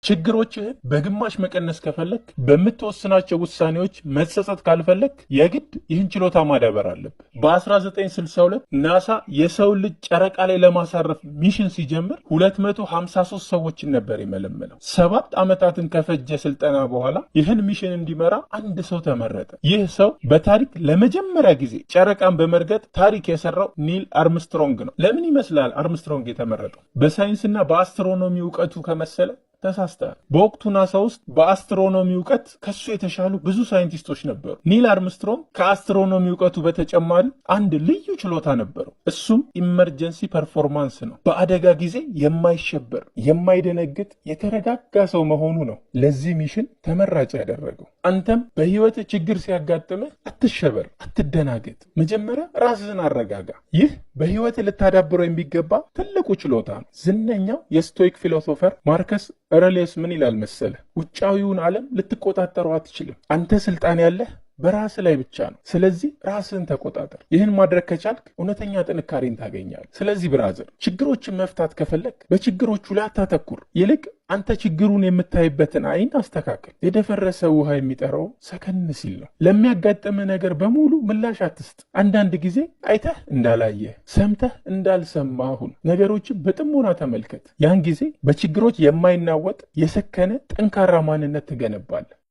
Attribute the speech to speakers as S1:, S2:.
S1: ችግሮችህን በግማሽ መቀነስ ከፈለክ፣ በምትወስናቸው ውሳኔዎች መጸጸት ካልፈለክ የግድ ይህን ችሎታ ማዳበር አለብህ። በ1962 ናሳ የሰው ልጅ ጨረቃ ላይ ለማሳረፍ mission ሲጀምር 253 ሰዎችን ነበር የመለመለው። 7 ዓመታትን ከፈጀ ስልጠና በኋላ ይህን mission እንዲመራ አንድ ሰው ተመረጠ። ይህ ሰው በታሪክ ለመጀመሪያ ጊዜ ጨረቃን በመርገጥ ታሪክ የሰራው ኒል አርምስትሮንግ ነው። ለምን ይመስልሃል አርምስትሮንግ የተመረጠው? በሳይንስና በአስትሮኖሚ እውቀቱ ከመሰለ ተሳስተሃል። በወቅቱ ናሳ ውስጥ በአስትሮኖሚ እውቀት ከሱ የተሻሉ ብዙ ሳይንቲስቶች ነበሩ። ኒል አርምስትሮንግ ከአስትሮኖሚ እውቀቱ በተጨማሪ አንድ ልዩ ችሎታ ነበረው። እሱም emergency performance ነው። በአደጋ ጊዜ የማይሸበር፣ የማይደነግጥ፣ የተረጋጋ ሰው መሆኑ ነው ለዚህ mission ተመራጭ ያደረገው። አንተም በህይወት ችግር ሲያጋጥምህ አትሸበር፣ አትደናገጥ። መጀመሪያ ራስህን አረጋጋ። ይህ በህይወት ልታዳብረው የሚገባ ትልቁ ችሎታ ነው። ዝነኛው የ Stoic philosopher ማርከስ ኦሬሊየስ ምን ይላል መሰለህ? ውጫዊውን ዓለም ልትቆጣጠረው አትችልም። አንተ ስልጣን ያለህ በራስህ ላይ ብቻ ነው። ስለዚህ ራስህን ተቆጣጠር። ይህን ማድረግ ከቻልክ እውነተኛ ጥንካሬን ታገኛለህ። ስለዚህ brother፣ ችግሮችን መፍታት ከፈለግክ በችግሮቹ ላይ አታተኩር። ይልቅ አንተ ችግሩን የምታይበትን አይን አስተካክል። የደፈረሰ ውሃ የሚጠራው ሰከን ሲል ነው። ለሚያጋጥምህ ነገር በሙሉ ምላሽ አትስጥ። አንዳንድ ጊዜ አይተህ እንዳላየህ፣ ሰምተህ እንዳልሰማህ ሁን። ነገሮችን በጥሞና ተመልከት። ያን ጊዜ በችግሮች የማይናወጥ የሰከነ ጠንካራ ማንነት ትገነባለህ።